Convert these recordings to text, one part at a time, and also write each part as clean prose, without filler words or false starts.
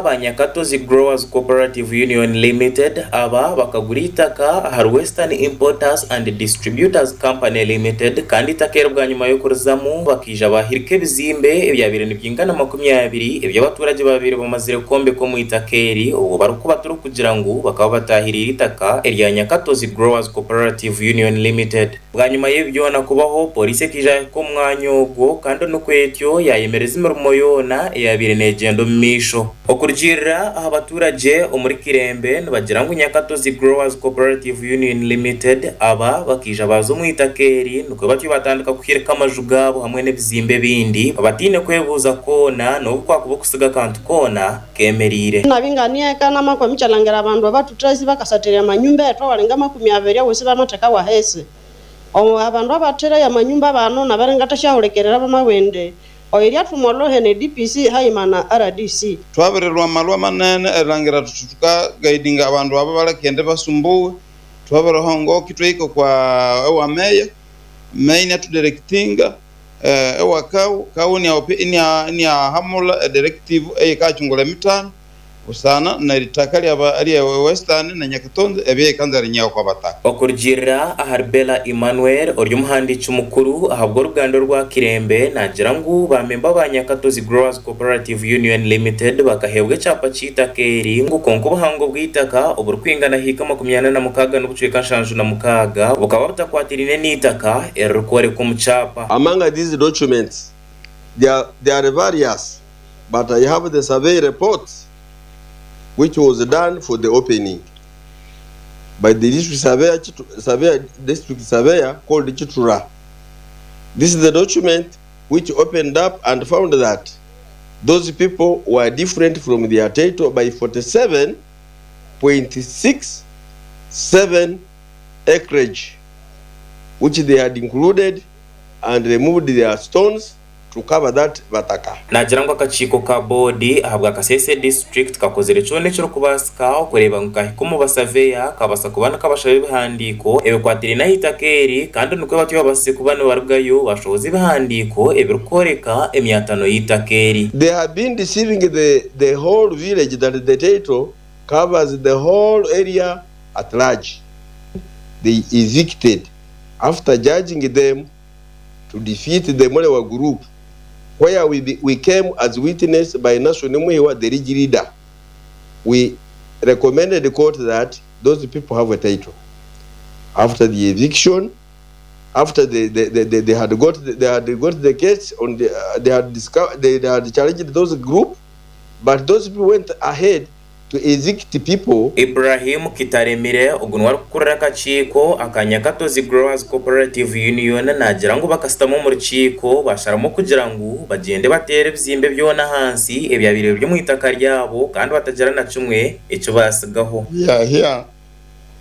Bamemba ba Nyakatozi Growers Cooperative Union Limited aba bakagura eitaka ahari Western Importers and Distributors Company Limited kandi eitaka eri bwanyima y'okurizamu bakaija baahirika ebizimbe ebyabaire nibyingana 20 eby'abaturagye baabaire bamazire kwombeka omu itaka eri obwo barikuba turikugira ngu bakaba bataahiriire eitaka erya Nyakatozi Growers Cooperative Union Limited. Bwanyima y'ebi byona kubaho, pooriisi ekaija yahika omu mwanya ogwo kandi nikwo etyo yaayemereza emirimo yoona eyaabaire neegyenda omu maisho. Okurugiirira aha baturagye omuri Kirembe nibagira ngu Nyakatozi Growers Cooperative Union Limited aba bakaija baaza omu itaka eri nikwo batyo baatandika kuhirika amaju gaabo hamwe n'ebizimbe ebindi bataine kwebuuza kwona n'obu kwakuba okutsiga akantu koona keemereire. Nabingania eka namakwa michalangera abandu abathuthasi bakasathirya amanyumba ethu awalinga 20 awosi bamatheka wahesi. Abandu abathirayo amanyumba bano nabaringathasyahulikirira bamabwende oiryathuma olhuhe ne DPC haima na RDC. Twabirirwa amalwa manene erilhangira thuthi thuka-guidinga abandu aba balekende basumbuwe. Twabirihongoka ithwahika okwa ewa meya, meya iniathudirectinga ewa CAO, CAO iniahamulha e directive eyikakyungulha emithano busana neritaka erya Western na Nyakatonzi ebyeyikanza erinyaho kwa bataka. Okurugiirira ahari Bella Emmanuel ori omuhandiiki mukuru ahabw'oruganda orwa Kirembe naagira ngu ba memba ba Nyakatozi Growers Cooperative Union Limited bakaheebwa ekyapa ky'eitaka eri ngu kwonka obuhango bw'eitaka oburikwingana hiika 46 n'obucweka 76 bukaba butakwatiraine n'eitaka eririkworekwa omu kyapa. Among these documents, there there are various but I have the survey report which was done for the opening by the district surveyor, surveyor, district surveyor called Chitura. This is the document which opened up and found that those people were different from their title by 47.67 acreage, which they had included and removed their stones to cover that bataka. Naagira ngu akakiiko ka boodi ahabwa Kasese District kakozire kyona ekirikubaasika okureeba ngu kahika omu basaveya kabaasa kuba nikabashaba ebihandiiko ebikwatiraine aha itaka eri kandi nikwo batyo babaasize kuba nibarugayo bashohoza ebihandiiko ebirikworeka emyatano y'eitaka eri. They have been deceiving the the whole village that the title covers the whole area at large. They evicted after judging them to defeat the Murewa group where we, be, we came as witness by Nashon Muhiwa, the league leader. We recommended the court that those people have a title. After the eviction, after they, they, they, they, they had got the, they had got the case on the, uh, they had discovered they, they had challenged those group, but those people went ahead to evict people. Ibrahim Kitaremire, ogu niwe arikukurira akakiiko aka Nyakatozi Growers Cooperative Union naagira ngu bakashutama omu rukiiko basharamu kugira ngu bagyende bateere ebizimbe byona ahansi ebyabaire biri omu itaka ryabo kandi batagira na kimwe eki baatsigaho. We are here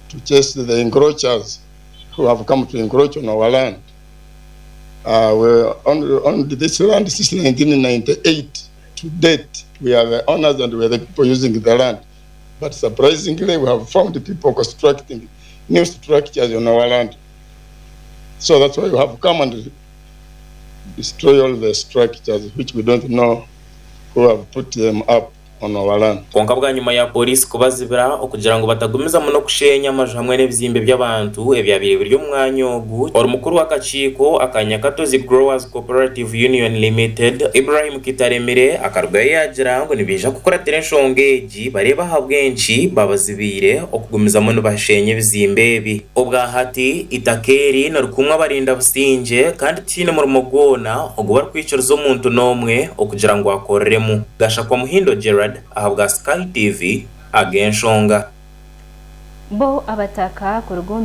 to chase the encroachers who have come to encroach on our land. Uh, we owned, owned this land since 1998. To date, we are the owners and we are the people using the land. But surprisingly, we have found people constructing new structures on our land. So that's why we have come and destroy all the structures which we don't know who have put them up on our land. Kwonka bwanyima ya Pooriisi kubazibira okugira ngu batagumizamu n'okusheenya amaju hamwe n'ebizimbe by'abantu ebyabaire biri omu mwanya ogu, ori mukuru w'akakiiko aka Nyakatozi Growers Cooperative Union Limited, Ibrahim Kitaremire akarugayo yaagira ngu nibaija kukuratira enshonga egi bareebe ahabw'enki babazibiire okugumizamu nibasheenya ebizimbe ebi. Obwahati, eitaka eri nirikumwa abarinda busingye kandi tihaine murimo gwona ogu barikwikiriza omuntu n'omwe okugira ngu akoreremu. Gashakwa Muhindo Gerald ahabwa Sky TV, Ag'enshonga. Bo abataka kuruga omu.